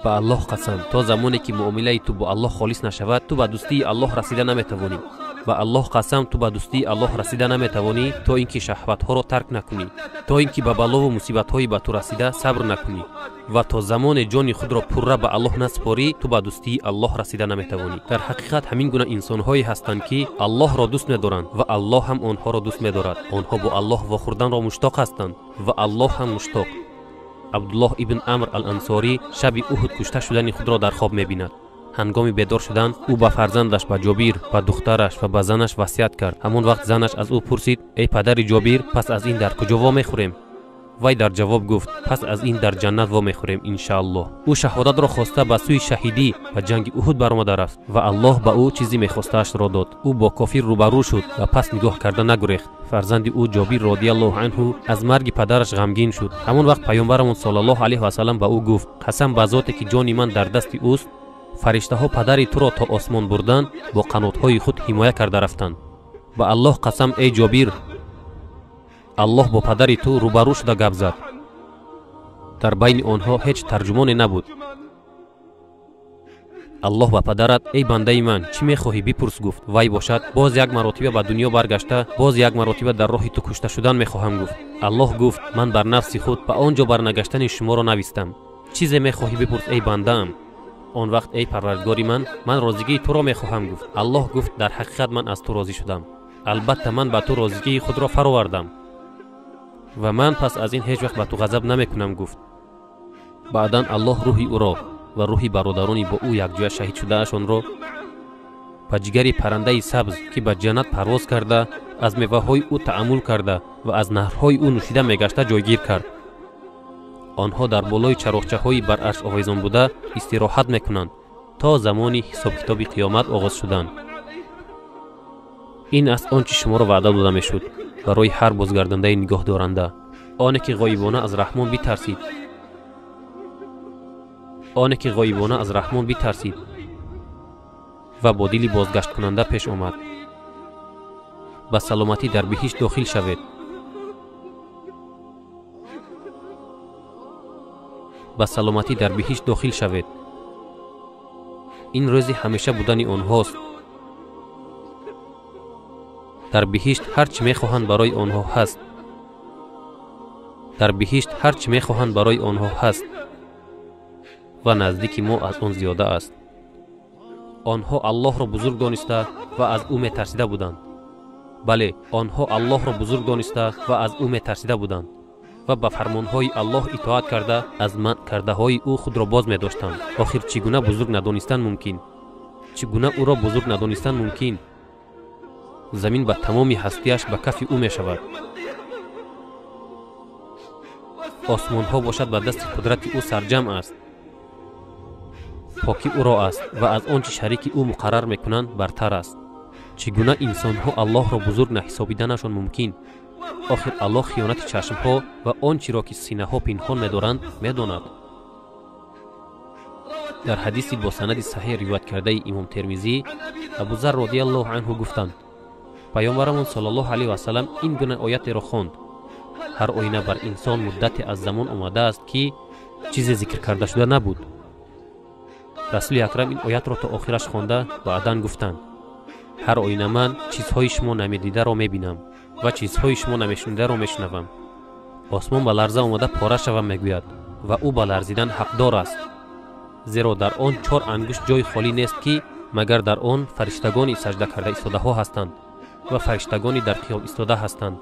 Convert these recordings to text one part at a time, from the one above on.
Ба Аллоҳ қасам, то замоне ки муомилаи ту бо Аллоҳ холис нашавад, ту ба дӯстии Аллоҳ расида наметавонӣ. Ба Аллоҳ қасам, ту ба дӯстии Аллоҳ расида наметавонӣ, то ин ки шаҳватҳоро тарк накунӣ, то ин ки ба балову мусибатҳои ба ту расида сабр накунӣ ва то замоне ҷони худро пурра ба Аллоҳ насупорӣ, ту ба дӯстии Аллоҳ расида наметавонӣ. Дар ҳақиқат ҳамин гуна инсонҳое ҳастанд, ки Аллоҳро дӯст медоранд ва Аллоҳ ҳам онҳоро дӯст медорад. Онҳо бо Аллоҳ вохӯрданро муштоқ ҳастанд ва Аллоҳ ҳам муштоқ. Абдуллоҳ ибн Амр ал-Ансорӣ шаби Уҳуд кушта шудани худро дар хоб мебинад. Ҳангоми бедор шудан ӯ ба фарзандаш, ба Ҷобир, ба духтараш ва ба занаш васият кард. Ҳамон вақт занаш аз ӯ пурсид: эй падари Ҷобир, пас аз ин дар куҷо вомехӯрем? Вай дар ҷавоб гуфт: пас аз ин дар ҷаннат вомехӯрем, иншааллоҳ. Ӯ шаҳодатро хоста ба сӯи шаҳидӣ ва ҷанги Уҳуд баромада рафт ва Аллоҳ ба ӯ чизе мехостаашро дод. Ӯ бо кофир рӯбарӯ шуд ва пас нигоҳ карда нагурехт. Фарзанди ӯ Ҷобир родиаллоҳу анҳу аз марги падараш ғамгин шуд. Ҳамон вақт паёмбарамон саллаллоҳу алайҳи васаллам ба ӯ гуфт: қасам ба зоте ки ҷони ман дар дасти ӯст, фариштаҳо падари туро то осмон бурдан бо қанотҳои худ ҳимоя карда рафтанд. Ба Аллоҳ қасам, эй Ҷобир, Аллоҳ бо падари ту рӯбарӯ шуда гап зад. Дар байни онҳо ҳеҷ тарҷумоне набуд. Аллоҳ ба падарат: эй бандаи ман, чӣ мехоҳӣ бипурс гуфт. Вай бошад: боз як маротиба ба дунё баргашта, боз як маротиба дар роҳи ту кушта шудан мехоҳам гуфт. Аллоҳ гуфт: ман бар нафси худ ба он ҷо барнагаштани шуморо навистам. Чизе мехоҳӣ бипурс, эй бандаам. Он вақт: эй парвардигори ман, ман розигии туро мехоҳам гуфт. Аллоҳ гуфт: дар ҳақиқат ман аз ту розӣ шудам. Албатта ман ба ту розигии худро фаровардам ва ман пас аз ин ҳеҷ вақт ба ту ғазаб намекунам гуфт. Баъдан Аллоҳ рӯҳи ӯро ва рӯҳи бародарони бо ӯ якҷоя шаҳид шудаашонро ба ҷигари паррандаи сабз, ки ба ҷаннат парвоз карда, аз меваҳои ӯ таъаммул карда ва аз наҳрҳои ӯ нӯшида мегашта ҷойгир кард. Онҳо дар болои чароғчаҳои бар арш овезон буда истироҳат мекунанд то замони ҳисобкитоби қиёмат оғоз шудан. Ин аст он чи шуморо ваъда дода мешуд барои ҳар бозгардандаи нигоҳдоранда, оне ки ғоибона аз Раҳмон битарсид, оне ки ғоибона аз Раҳмон битарсид ва бо дили бозгашткунанда пеш омад. Ба саломатӣ дар биҳишт дохил шавед. Ба саломатӣ дар биҳишт дохил шавед. Ин рӯзи ҳамеша будани онҳост. Дар биҳишт ҳар чӣ мехоҳанд барои онҳо ҳаст. Дар биҳишт ҳар чӣ мехоҳанд барои онҳо ҳаст ва наздики мо аз он зиёда аст. Онҳо Аллоҳро бузург дониста ва аз ӯ метарсида буданд. Бале, онҳо Аллоҳро бузург дониста ва аз ӯ метарсида буданд ва ба фармонҳои Аллоҳ итоат карда аз манъ кардаҳои ӯ худро боз медоштанд. Охир чӣ гуна бузург надонистан мумкин? Чӣ гуна ӯро бузург надонистан мумкин? Замин ба тамоми ҳастияш ба кафи ӯ мешавад. Осмонҳо бошад ба дасти қудрати ӯ сарҷамъ аст. Покӣ ӯро аст ва аз он чӣ шарики ӯ муқаррар мекунанд бартар аст. Чӣ гуна инсонҳо Аллоҳро бузург наҳисобиданашон мумкин? Охир Аллоҳ хиёнати чашмҳо ва он чиро ки синаҳо пинҳон медоранд медонад. Дар ҳадиси бо санади саҳеҳ ривоят кардаи имом Термизӣ, Абузар родиаллоҳу анҳу гуфтанд: паёмбарамон саллаллоҳу алайҳи васаллам ин гуна оятеро хонд: ҳар оина бар инсон муддате аз замон омадааст, ки чизе зикр карда шуда набуд. Расули акрам ин оятро то охираш хонда баъдан гуфтанд: ҳар оина ман чизҳои шумо намедидаро мебинам ва чизҳои шумо намешунидаро мешунавам. Осмон ба ларза омада пора шавам мегӯяд ва ӯ ба ларзидан ҳақдор аст, зеро дар он 4 ангушт ҷои холӣ нест, ки магар дар он фариштагони саҷда карда истодаҳо ҳастанд ва фариштагони дар қиём истода ҳастанд.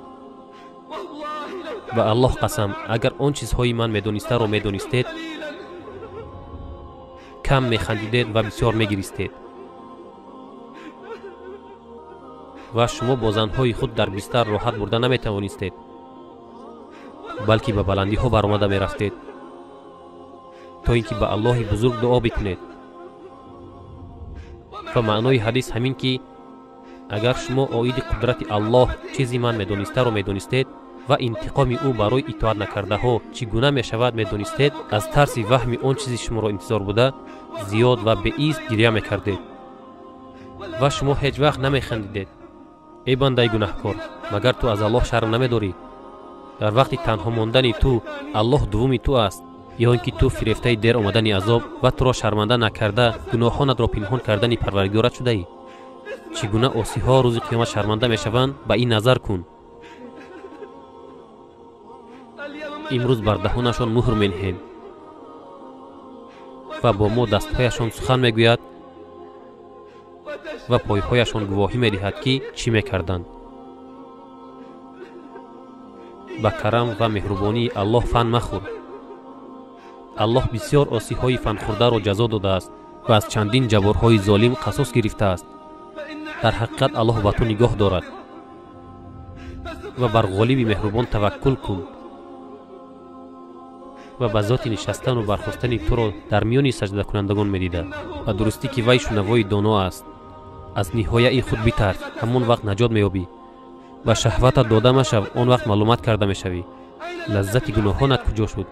Ба Аллоҳ қасам, агар он чизҳои ман медонистаро медонистед, кам механдидед ва бисёр мегиристед ва шумо бо занҳои худ дар бистар роҳат бурда наметавонистед, балки ба баландиҳо баромада мерафтед то ин ки ба Аллоҳи бузург дуо бикунед. Ва маънои ҳадис ҳамин ки агар шумо оиди қудрати Аллоҳ чизи ман медонистаро медонистед ва интиқоми ӯ барои итоат накардаҳо чӣ гуна мешавад медонистед, аз тарси ваҳми он чизи шуморо интизор буда зиёд ва беист гиря мекардед ва шумо ҳеҷ вақт намехандидед. Эй бандаи гунаҳкор, магар ту аз Аллоҳ шарм намедорӣ? Дар вақти танҳо мондани ту Аллоҳ дуввуми ту аст. Ё ин ки ту фирефтаи дер омадани азоб ва туро шарманда накарда гуноҳонатро пинҳон кардани Парвардигорат шудаӣ? Чӣ гуна осиҳо рӯзи қиёмат шарманда мешаванд, ба ин назар кун. Имрӯз бар даҳонашон муҳр мениҳем ва бо мо дастҳояшон сухан мегӯяд ва пойҳояшон гувоҳӣ медиҳад, ки чӣ мекарданд. Ба карам ва меҳрубонии Аллоҳ фан махӯр. Аллоҳ бисёр осиҳои фанхӯрдаро ҷазо додааст ва аз чандин ҷаборҳои золим қасос гирифтааст. Дар ҳақиқат Аллоҳ ба ту нигоҳ дорад ва бар ғолиби меҳрубон таваккул кун ва ба зоти нишастану бархостани туро дар миёни саҷдакунандагон медидад. Ба дурустӣ ки вай шунавои доно аст. Аз ниҳояи худ битарс, ҳамон вақт наҷот меёбӣ. Ба шаҳватат дода машав, он вақт маълумат карда мешавӣ. Лаззати гуноҳонат куҷо шуд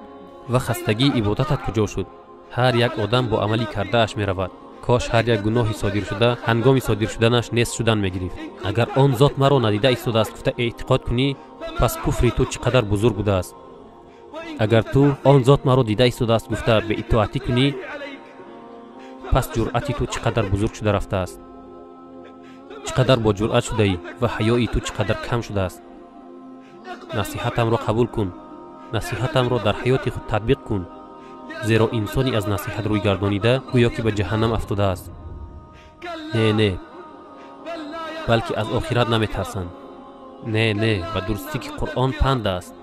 ва хастагии ибодатат куҷо шуд? Ҳар як одам бо амали кардааш меравад. Кош ҳар як гуноҳи содиршуда ҳангоми содир шуданаш нест шудан мегирифт. Агар он зот маро надида истодааст гуфта эътиқод кунӣ, пас куфри ту чӣ қадар бузург будааст. Агар ту он зот маро дида истодааст гуфта беитоатӣ кунӣ, пас ҷуръати ту чӣ қадар бузург шуда рафтааст. Чӣ қадар бо ҷуръат шудаӣ ва ҳаёи ту чӣ қадар кам шудааст. Насиҳатамро қабул кун, насиҳатамро дар ҳаёти худ татбиқ кун, зеро инсони аз насиҳат рӯйгардонида гӯё ки ба ҷаҳаннам афтодааст. Не, не, балки аз охират наметарсанд. Не, не, ба дурустӣ ки Қуръон панд аст.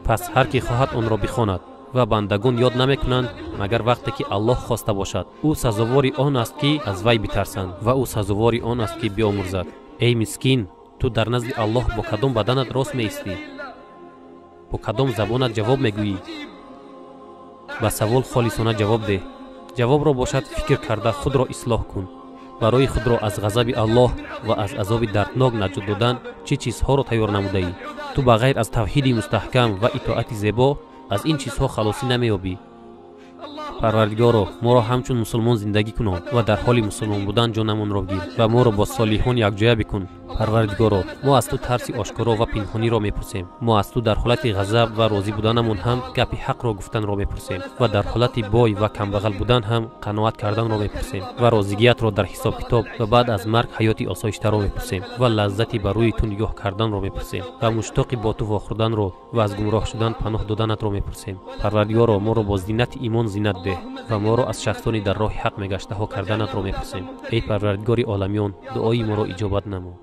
Пас ҳар ки хоҳад онро бихонад ва бандагон ёд намекунанд, магар вақте ки Аллоҳ хоста бошад. Ӯ сазовори он аст, ки аз вай битарсанд ва ӯ сазовори он аст, ки биомӯрзад. Эй мискин, ту дар назди Аллоҳ бо кадом баданат рост меистӣ? Бо кадом забонат ҷавоб мегӯӣ? Ба савол холисона ҷавоб деҳ. Ҷавобро бошад фикр карда худро ислоҳ кун. Барои худро аз ғазаби Аллоҳ ва аз азоби дарднок наҷот додан чӣ чизҳоро тайёр намудаӣ? Ту ба ғайр аз тавҳиди мустаҳкам ва итоати зебо аз ин чизҳо халосӣ намеёбӣ. Парвардигоро, моро ҳамчун мусулмон зиндагӣ кунон ва дар ҳоли мусулмон будан ҷонамонро гир ва моро бо солиҳон якҷоя бикун. Парвардигоро, мо аз ту тарси ошкоро ва пинҳониро мепурсем. Мо аз ту дар ҳолати ғазаб ва розӣ буданамон ҳам гапи ҳақро гуфтанро мепурсем ва дар ҳолати бой ва камбағал будан ҳам қаноат карданро мепурсем ва розигиятро дар ҳисоб-китоб ва баъд аз марг ҳаёти осоиштаро мепурсем ва лаззати ба рӯи ту нигоҳ карданро мепурсем ва муштоқи бо ту вохӯрданро ва аз гумроҳ шудан паноҳ доданатро мепурсем. Парвардигоро, моро бо зинати имон зинат деҳ ва моро аз шахсони дар роҳи ҳақ мегаштаҳо карданатро мепурсем. Эй Парвардигори оламиён, дуои моро иҷобат намо.